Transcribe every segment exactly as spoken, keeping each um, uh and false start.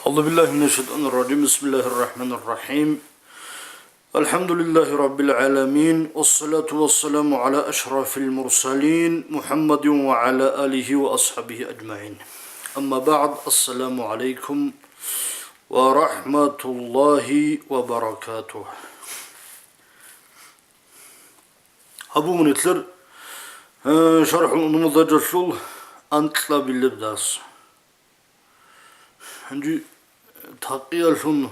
أعوذ بالله من الشيطان الرجيم. بسم الله الرحمن الرحيم. الحمد لله رب العالمين، والصلاة والسلام على أشرف المرسلين محمد وعلى آله وأصحابه أجمعين. أما بعد، السلام عليكم ورحمة الله وبركاته. Гьаб буго нилъер, э, шархӀул унумузаджалъул анкьабилеб дарс. Гьанже такъиялъун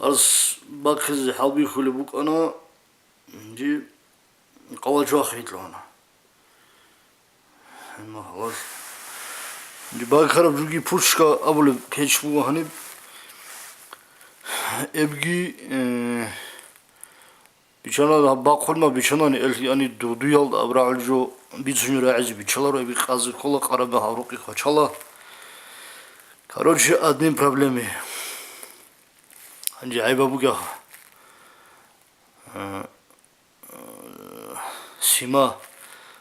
дарс бахъизе хӀалбихьулеб букӀана, гьанже къавачвахъ гьикьана. Гьанже багараб жуги пушка абулеб кечӀ буго гьаниб. Эбги, э, Бичана бахъулма, бичанани эл яни дудуялда абрагӀул жо бицунел рагӀизе бичаларо, эби къазе ккола, къараб гьаврукъи квачала. Короче, одни проблемы. Гьанже гӀайба бугеха. Э, э, сима,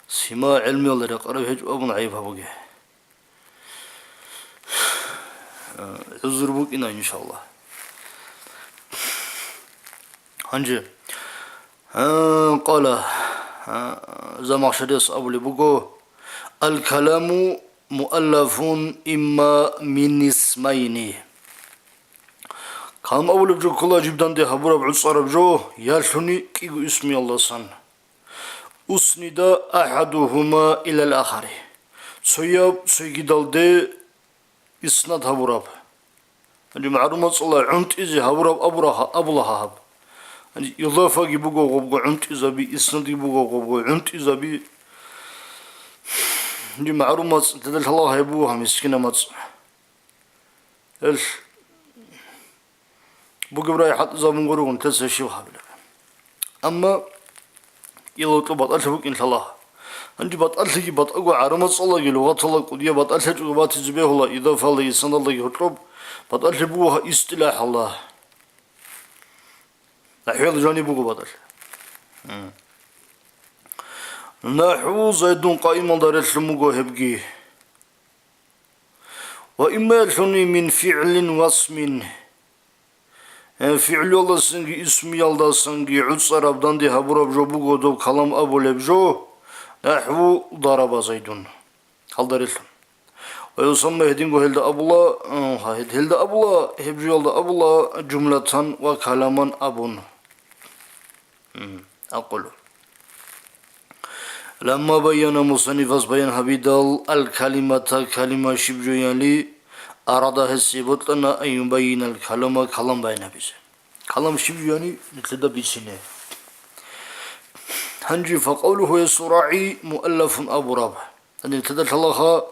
сима гӀелмиялда рекъараб гьечӀо абун гӀайба буге. Э, гӀузру букӀина, иншаллагь. Гьанже, э, къала, э, Замахшарияс абулеб буго: «Ал-каламу муаллафун имма мин исмайни». Калам абулеб жо ккола жиб данде гьабураб гӀуцӀараб жо, ялъуни кӀиго исмиялдасан. Уснида ахӀадухума илал ахари. Цояб цойгидалде иснад гьабураб. Гьанже магӀрумат цӀала гӀунтӀизе гьабураб абураха-, абула гьаб. Гьанже идафаги буго гъобго гӀунтӀизаби, иснадги буго гъобго гӀунтӀизаби. Гьанже магӀрумат цӀ-, дада лъала гьеб буго гьаб мискинаб мацӀ. Эл бугеб рай хӀалтӀизабун гурогун, тесса щив гьабилеб. Амма кӀиялъул батӀалъи букӀин лъала. Гьанже батӀалъиги батӀаго гӀараб мацӀалдаги лугъаталда кӀудияб батӀалъи гьечӀого батизе бегьула, идафалда, иснадалдаги гьоркьоб батӀалъи буго гьа истилахӀалда. НахӀвиялда жаниб буго батӀалъи. НахӀву Зайдун къаималда релълъун буго гьебги. Ва имма ялъуни мин фигӀлин васмин. Э, фигӀлуялдасанги исмиялдасанги гӀуцӀараб данде гьабураб жо буго доб калам абулеб жо, нахӀву дараба Зайдун. Гьалда релълъун. Ва юсамма гьединго гьелда абула, э, гьа, гьед-, гьелда абула, гьеб жоялда абула жумлатан ва каламан абун. М, акъулу. Ламма баяна мусаннифас баян гьабидал ал-калимата, калима щиб жояли, арада гьесие бокьана ан юбаййинал калама, калам баян гьабизе. Калам щиб жояни нилъеда бицине. Гьанже факъавлугьу гьесул рагӀи муаллафун абураб. Гьанже нилъеда лъалаха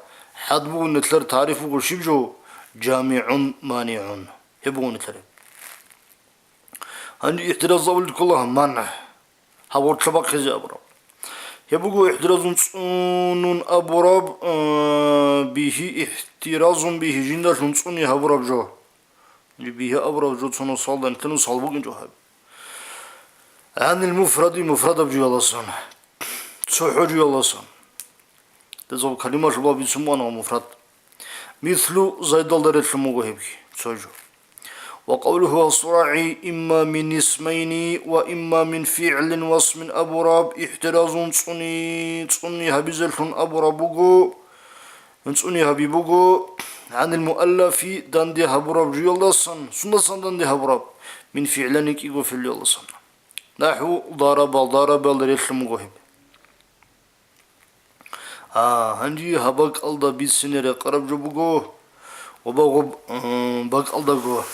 хӀад буго нилъер тариф буго щиб жо, жамигӀун манигӀун. Гьеб буго нилъер. Гьанже ихтираз абулеб ккола манъ, гьаб гъоркьа бахъизе абураб. Гьеб буго ихтиразун цӀунун абураб, э, бигьи, ихтиразун бигьи, жиндалъун цӀуни гьабураб жо. Гьанже бигьи абураб жо цо нусалда, нилъер нусал букӀинчӀо гьаб. Гьанил муфради, муфрадаб жояласан, цохӀо жояласан. Дезал калималъул баб бицун бугӀана муфрад. Мислу Зайдалда релълъун буго гьебги, цо жо. Ва къавлугьу гьесул рагӀи имма мин исмайни ва имма мин фигӀлин васмин абураб, ихтиразун цӀуни, цӀуни гьабизелъун абураб буго, цӀуни гьаби буго, гӀанил муаллафи данде гьабураб жуялдасан, сундасан данде гьабураб, мин фигӀлани кӀиго фигӀлуялдасан. НахӀву дараба, дарабаялда релълъун буго гьеб. А, гьанже гьаб бакӀалда бицине рекъараб жо буго, ва багъуб, м, бакӀалдаго.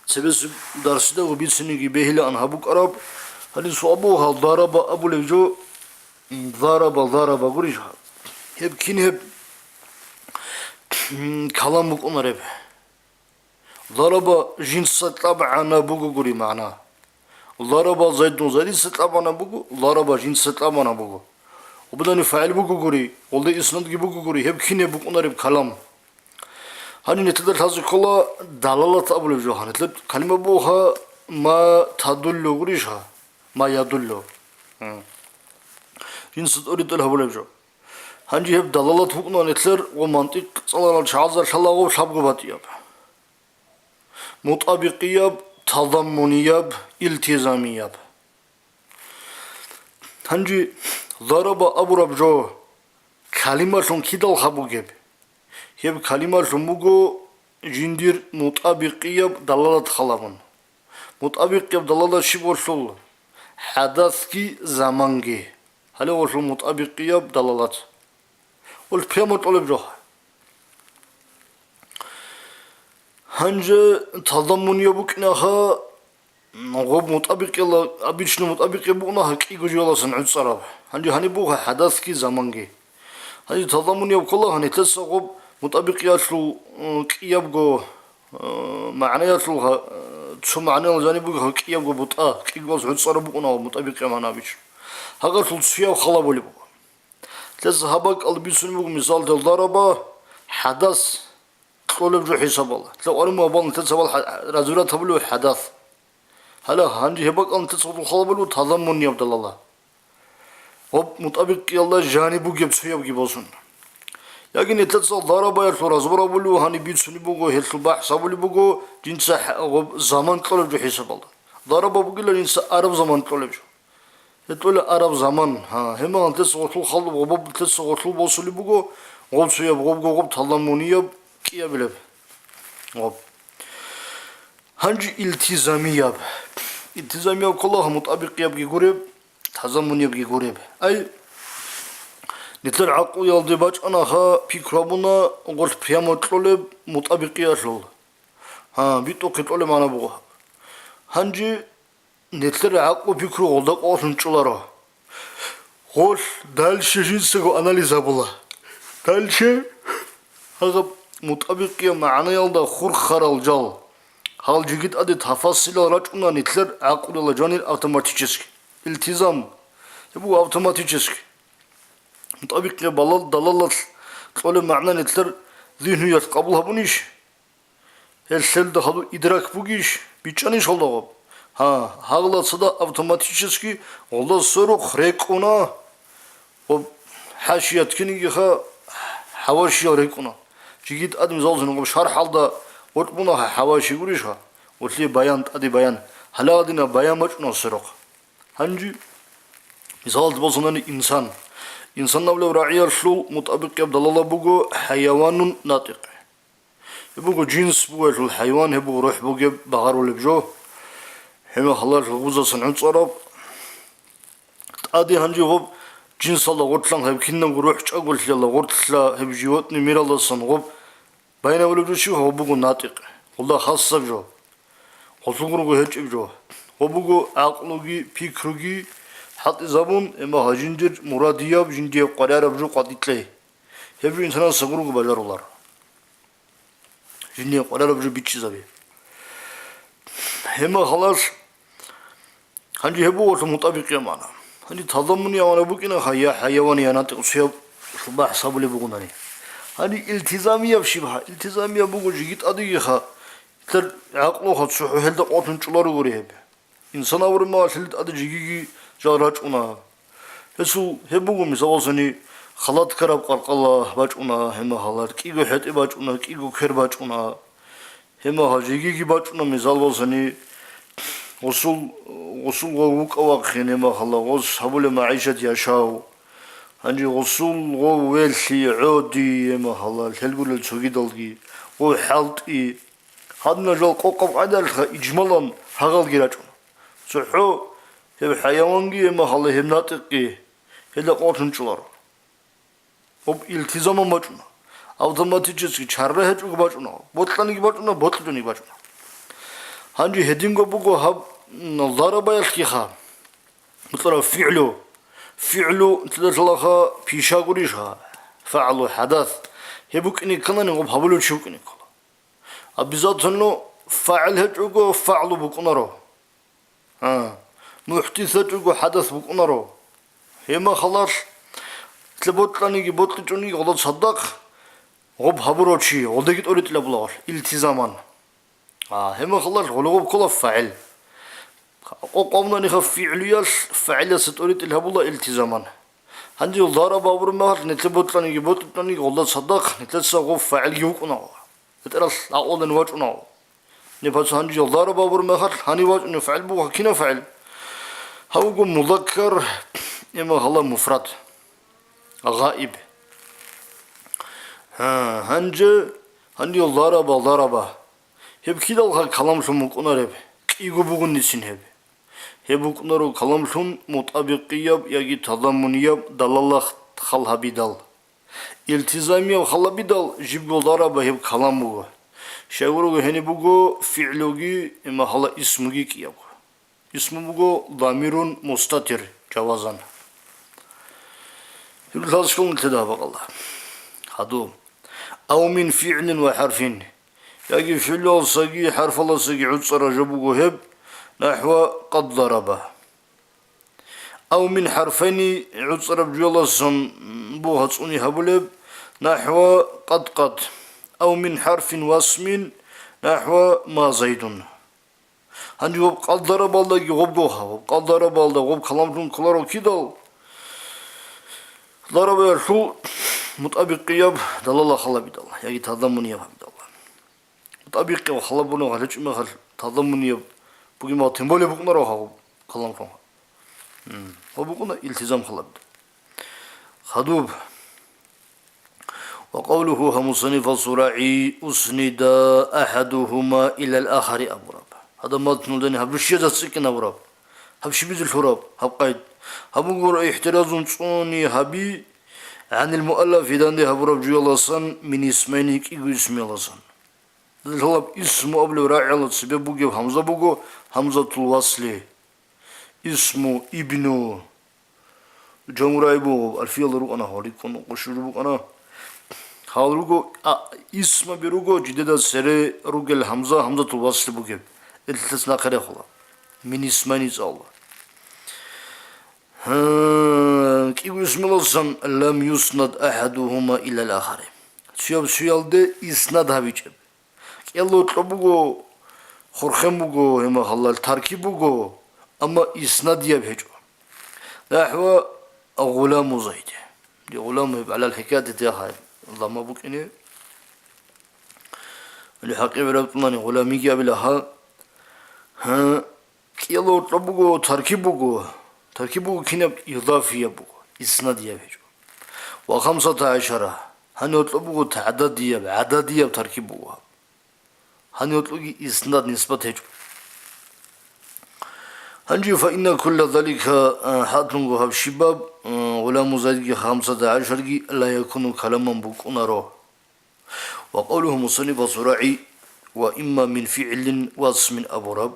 Цебесеб дарсидаго бицинеги бегьилаан гьаб букӀараб, гьаниб суал буго гьал дараба абулеб жо, м, дараба, дараба гурищ гьаб? Гьеб кин гьеб, м, калам букӀунареб? Дараба жинца тӀабгӀана бугогури магӀна. Дараба Зайдун Зайдица тӀабгӀана буго, дараба жинца тӀабгӀана буго. Убадани фагӀил бугогури, гъолда иснадги бугогури, гьеб кинаб букӀунареб калам? Гьаниб нилъеда лъазе ккола далалат абулеб жо. Гьаниб калима бугоха ма тадуллу гурищ гьа, ма ядуллу. М. Жинца тӀоритӀел гьабулеб жо. Гьанже гьеб далалат букӀуна нилъер ва мантикъ цӀаларал чагӀазда лъалаго лъабго батӀияб. МутӀабикъияб, тазаммунияб, илтизамияб. Гьанже зараба абураб жо калималъун кидалха бугеб? Гьеб калималъун буго жиндир мутӀабикъияб далалат халабун. МутӀабикъияб далалат щиб гъолъул? ХӀадасги заманги. Гьале гъолъул мутӀабикъияб далалат. Гъолъ прямо кьолеб жо. Гьанже тазаммунияб букӀинаха, гъоб мутӀабикъила, обычно мутӀабикъияб букӀунаха кӀиго жоялдасан гӀуцӀараб. Гьанже гьаниб буго хӀадасги заманги. Гьанже тазаммунияб ккола гьанилъеца гъоб мутӀабикъиялъул, м, кӀиябго, э, магӀнаялъул гьа-, э, цо магӀнаялъ жаниб буго кӀиябго бутӀа, кӀигоялдаса гӀуцӀараб букӀунаха мутӀабикъияб магӀна абичӀо. Гьагъалъул цояб халабулеб буго. Лъеца гьаб бакӀалда бицунеб буго, мисалда, зараба хӀадас кьолеб жо хӀисабала. Лъакъварму абал нилъеца абал хӀа-, развивать гьабулев хӀадас. Гьала гьанже гьеб бакӀалда нилъеца гъолъул халабулеб тазаммунияб далала. Гъоб мутӀабикъиялда жаниб бугеб цоябги босун. Яги нилъеца зарабаялъул разбор абулев гьаниб бицунеб буго, гьелъул бахӀс абулеб буго, жинца хӀа-, гъоб заман кьолеб жо хӀисабалда. Зараба бугила жинца араб заман кьолеб жо. ГьетӀола араб заман, гьа, гьемагьанлъес гъолъул халуб гъобоблъес гъолъул босулеб буго, гъоб цояб гъобго гъоб таламмунияб кӀиябилеб. Гъоб. Гьанже илтизамияб. Илтизамияб ккола гьа мутӀабикъиябги гуреб, тазаммуниябги гуреб. Ай, нилъер гӀакълуялде бачӀана гьа пикру гьабуна гъолъ прямо кьолеб мутӀабикъиялъул. Гьа, битӀухъе кьолеб мана буго. Гьанже Нилъер гӀакълу-пикру гъолда къокълъун чӀоларо. Гъолъ дальше жинцаго анализ гьабула. Дальше гьагаб мутӀабикъияб магӀнаялда хурхарал жал. Гьал жеги тӀаде тафасилал рачӀуна нилъер гӀакълуялда жанир автоматически. Илтизам. Гьеб буго автоматически. МутӀабикъияб балал-, далалалъ кьолеб магӀна нилъер зигьнуялъ къабул гьабунищ? Гьелъелда хадуб идрак бугищ, бичӀчӀанищ гьалда гъоб? Гьа, гьагъла цадахъ автоматически гъолда сверухъ рекӀуна, гъоб хӀашият кинигиха хӀавашиял рекӀуна. Жигит адмизалзун гъоб шархӀалда гъоркь буна хӀаваши гурищха, гъолъие баян, тӀаде баян, гьалагъадина баян бачӀуна сверухъ. Гьанже мисалалда босунани инсан. Инсан абулеб рагӀиялъул мутӀабикъияб далала буго хӀайаванун натӀикъ. Гьеб буго жинс бугелъул хӀайван, гьеб буго рухӀ бугеб багъарулеб жо. ХӀемахалалъ гъузасан гӀуцӀараб. ТӀаде гьанже гъоб жинсалда гъортлъан гьеб кинабго рухӀ чӀаголъиялда гъортлъа гьеб животный миралдасан гъоб байнавулеб жо чи гьеб буго натӀикъ. Гъулда хасаб жо. Гъолъул гурого гьечӀеб жо. Гъоб буго гӀакълуги, пикруги хӀалтӀизабун, гьемагьа жиндир мурадияб, жиндие къварараб жо къватӀилъей. Гьеб жо инсанасда гурого бажарулар. Жиндие къварараб жо бичӀчӀизаби. Гьемахалалъ, гьанже гьеб буго гъолъул мутӀабикъияб магӀна. Гьанже тазаммунияб магӀна букӀинаха, я хӀайаван, я натӀикъ цояб бахӀс гьабулеб бугонани. Гьанже илтизамияб щибха? Илтизамияб буго жеги тӀадегиха, нилъер гӀакълуха цохӀо гьелда къокълъун чӀоларогури гьеб. Инсан абураб мехалъ гьелда тӀаде жегиги жал рачӀуна. Гьесул гьеб буго, мисалалъани, халат ккараб къаркъала бачӀуна гьемахалалъ, кӀиго хӀетӀе бачӀуна, кӀиго квер бачӀуна. Гьемахалъ жегиги бачӀуна, мисалалъани, гъусул, гъусул гъов вукӀа вахъин гьемахалалъ, гъос гьабулеб магӀишат яшав. Гьанже гъусул гъов велъи, гӀоди гьемахалалъ, гьел гурел цогидалги, гъов хӀалтӀи. Гьадинал жал къокъаб къайдалъха ижмалан гьагъалги рачӀуна. ЦохӀо гьеб хӀайаванги гьемахалалъ гьеб натӀикъги гьелда къокълъун чӀоларо. Гъоб илтизаман бачӀуна. Автоматически чарра гьечӀого бачӀуна. Бокьаниги бачӀуна, бокьичӀониги бачӀуна. Гьанже гьединго буго гьаб, м, зарабаялъгиха. Бокьараб фигӀлу. ФигӀлу, лъалаха пиша гурищха? ФагӀлу, хӀадас. Гьеб букӀине кканани, гъоб гьабулев чи вукӀине ккола. Обязательно фагӀил гьечӀого, фагӀлу букӀунаро. А, мухӀдис гьечӀого, хӀадас букӀунаро. Гьемахалалъ, лъе бокьаниги бокьичӀониги гъолда цадахъ гъоб гьабурав чи, гъолдаги тӀоритӀилабула гъолъ, илтизаман. А, гьемахалалъ гъоле гъоб ккола фагӀил. Къокъ абунаниха фигӀлуялъ, фагӀиласе тӀоритӀил гьабула илтизаман. Гьанже зараб абураб мехалъ, нилъе бокьаниги бокьичӀониги гъолда цадахъ, нилъеца гъов фагӀилги вукӀунаго. БетӀералъ гӀакълуялда вачӀунаго. Нипаца гьанже ضرب абураб мехалъ, гьанив вачӀунев фагӀил буго, кинав фагӀил? Гьав вуго музаккар, имма гьала муфрад, гъаиб. Гьа, гьанже, гьанже ضرب, ضرب. Гьеб кидалха каламлъун букӀунареб? КӀиго бугонисан гьеб. Гьеб букӀунаро каламлъун мутӀабикъияб яги тазаммунияб далалат хал гьабидал. Илтизамияб хал гьабидал жибго ضرب гьеб калам буго. Щайгурого гьениб буго фигӀлуги, имма гьала исмуги кӀиябго. Исму буго ضمير مستتر جوازا. Гьеб лъалщкъун лъеда гьаб бакӀалда. Гьадуб. أو من فعل وحرف. Яги фигӀлалсаги хӀарфаласаги гӀуцӀараб жо буго гьеб, نحو قد ضرب. أو من حرفين, гӀуцӀараб жояласан буго гьацӀуни гьабулеб, نحو قد قد. أو من حرف واسم, نحو ما زيد. Гьанже гъоб къад дарабалдаги гъобго гьаб, гъоб къад дарабалда гъоб каламлъун кколаро кидал, дарабаялъул мутӀабикъияб далала хал гьабидал, яги тазаммунияб гьабидал. МутӀабикъияб хал гьабуна гьалъичӀеб мехалъ, тазаммунияб бугеб мехалъ, тем более букӀунаро гьаб каламлъун. Гьаб букӀуна илтизам хал гьабидал. Хадуб. وقوله, гьаб мусаннифас сурагӀи, أسند أحدهما إلى الآخر абураб. Гьадаб матнулдани гьаб рушиязда цӀикӀкӀин абураб. Гьаб щибизе лъураб, гьаб къайд. Гьаб бугоро ихтиразун цӀуни гьаби, عن المؤلف данде гьабураб жояласан, من اسمين кӀиго исмияласан. Гьалаб исму абулеб рагӀила цебе бугеб гьамза буго, гьамзатул васли. Исму, ибну. Жамурай буго, Алфиялда рукӀана, гьал рикӀкӀун къушуру букӀана. Гьал руго, а, исмаби руго, жидеда цере ругел гьамза, гьамзатул васли бугеб. Илдас нахъе рехула. Мин исмани цӀалла. Гьа, кӀиго исмиласан لم يسند أحدهما إلى الآخر. Цояб цоялде иснад гьабичӀеб. КӀиялда гьоркьоб буго, хурхен буго, гьеб мехалъ таркиб буго, амма иснадияб гьечӀо. НахӀва гъуламу Зайд. Ди гъулам гьеб гӀалал хӀикаят дехъа ламма букӀине. Или хӀакъи гӀураб тӀунани гъуламиги абила гьа. Гьа, кӀиялда гьоркьоб буго, таркиб буго. Таркиб буго кинаб? Идафияб буго, иснадияб гьечӀо. Ва хамсата гӀашара. Гьанив гьоркьоб буго тагӀдадияб, гӀададияб таркиб буго гьаб. Гьанив гьоркьоги иснад нисбат гьечӀо. Гьанже, فإن كل ذلك, а, хӀакълъунго гьаб щибаб, а, гъуламу Зайдги хамсата гӀашарги لا يكون каламан букӀунаро. وقوله مصنف сурагӀи, وإما من فعل واسم абураб.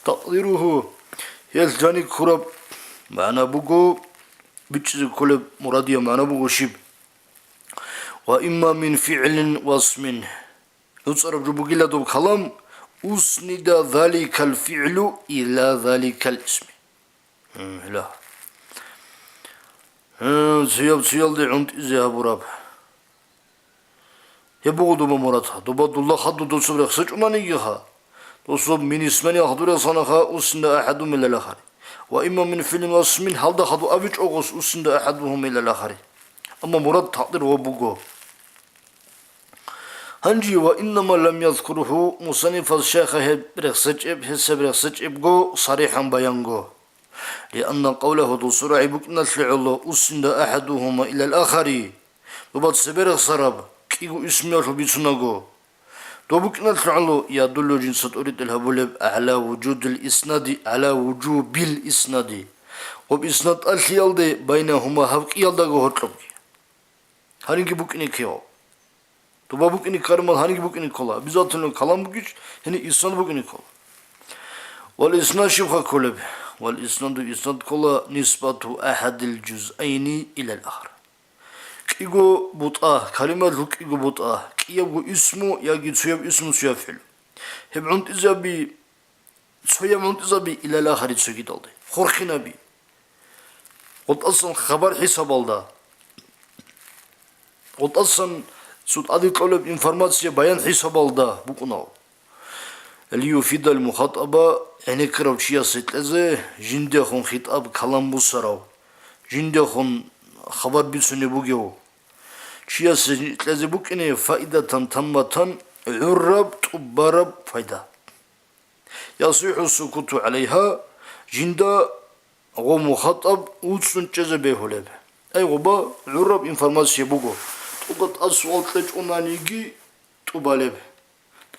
تقديره, гьелъ жаниб ккураб магӀна буго, бичӀчӀизе кколеб мурадияб магӀна буго щиб? وإما من فعل واسم. ГӀуцӀараб жо бугила доб калам, أسند ذلك الفعل إلى ذلك الاسم. Гьела. Гье, цояб цоялде гӀунтӀизе гьабураб. Гьеб буго дуба мурад. Дуба дулла хадур досуб рехсечӀунанигиха. Досуб мин исмани хадур рехсанаха, أسند أحدهما إلى الآخر. وإما من فعل واسم, гьалда хадур абичӀо гъос, أسند أحدهما إلى الآخر. Амма мурад такъдир гъо буго. Гьанже, وإنما لم يذكره, мусаннифас щайха гьеб рехсечӀеб, гьесаб рехсечӀебго, صريحا баянго. لأن قوله, досул рагӀи букӀиналъе гӀоло, أسند أحدهما إلى الآخر. Дуба цебе рехсараб, кӀиго исмиялъул бицунаго. Доб букӀиналъе гӀоло, يدل, жинца тӀуритӀел гьабулеб, على وجود الإسناد, على وجوب الإسناد. Гъоб иснад тӀалъиялде, بينهما, гьаб кӀиялдаго гьоркьобги. Гьанибги букӀине ккео. Дуба букӀине ккараб мехалъ гьанибги букӀине ккола. Обязательно калам бугищ, гьениб иснад букӀине ккола. والإسناد щибха кколеб? والإسناد, иснад ккола, نسبة أحد الجزئين إلى الآخر. КӀиго бутӀа, калимаялъул кӀиго бутӀа, кӀиябго исму яги цояб исму, цояб фигӀлу. Гьеб гӀунтӀизаби Цояб гӀунтӀизаби إلى الآخر цогидалде. Хурхинаби. ГъутӀасан хабар хӀисабалда. ГъутӀасан цо тӀаде кьолеб информация баян хӀисабалда букӀунал. ليفيد المخاطب, гӀенеккарав чиясе кьезе, жиндехун хитӀаб калам бусарав, жиндехун хабар бицунеб бугев. чиясе кьезе букӀине фаидатан тамматан гӀураб тӀубараб пайда. Ясиху сукуту гӀалайха, жинда гъо мухатӀаб уцӀцӀун чӀезе бегьулеб. Ай гъоба гӀураб информация буго. ТӀуба тӀад суал кьечӀунаниги тӀубалеб.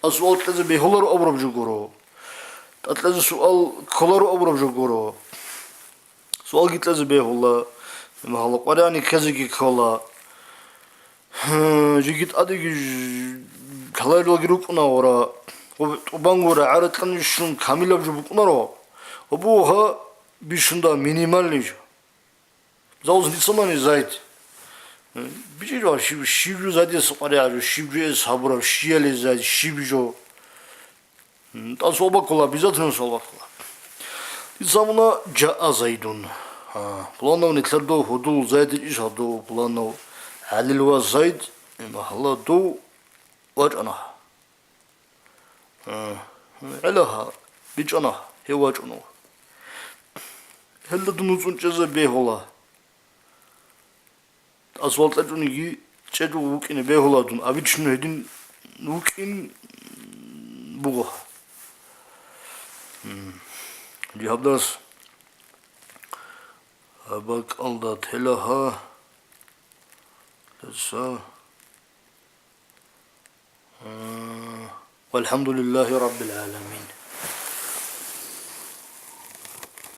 ТӀад суал кьезе бегьуларо абураб жо гуро. ТӀад кьезе суал кколаро абураб жо гуро. Суалги кьезе бегьула, гьала къваригӀани ккезеги ккола. Жиги тӀадеги ж-, лъаларилалги рукӀуна гъура, тӀубан гура, гӀаракьан ишшун камилаб жо букӀунаро, ва бугьа бищунда минимальный жо. Заус ницамани зайд. БичӀи жо, щиб, щиб жо зайдес къваригӀа жо, щиб жо эс гьабураб, щияли зайд, щиб жо. М, тӀад суал баккула, обязательно суал баккула. Дица абуна, жаа Зайдун. А, пуланав нилъер дов гьудул Зайд иш гьадув, пуланав ГӀалил ва Зайд, имагьалла дов вачӀана. А, гӀелаха, бичӀана, гьев вачӀунав. Гьелда дун уцӀун чӀезе бегьула. ТӀад суал кьечӀониги чӀечӀого вукӀине бегьула дун, обычно гьедин вукӀин буго. М, жигьабдас гьаб бакӀалда телаха лъаса. М, валхӀамдулиллагьи раббил гӀаламин.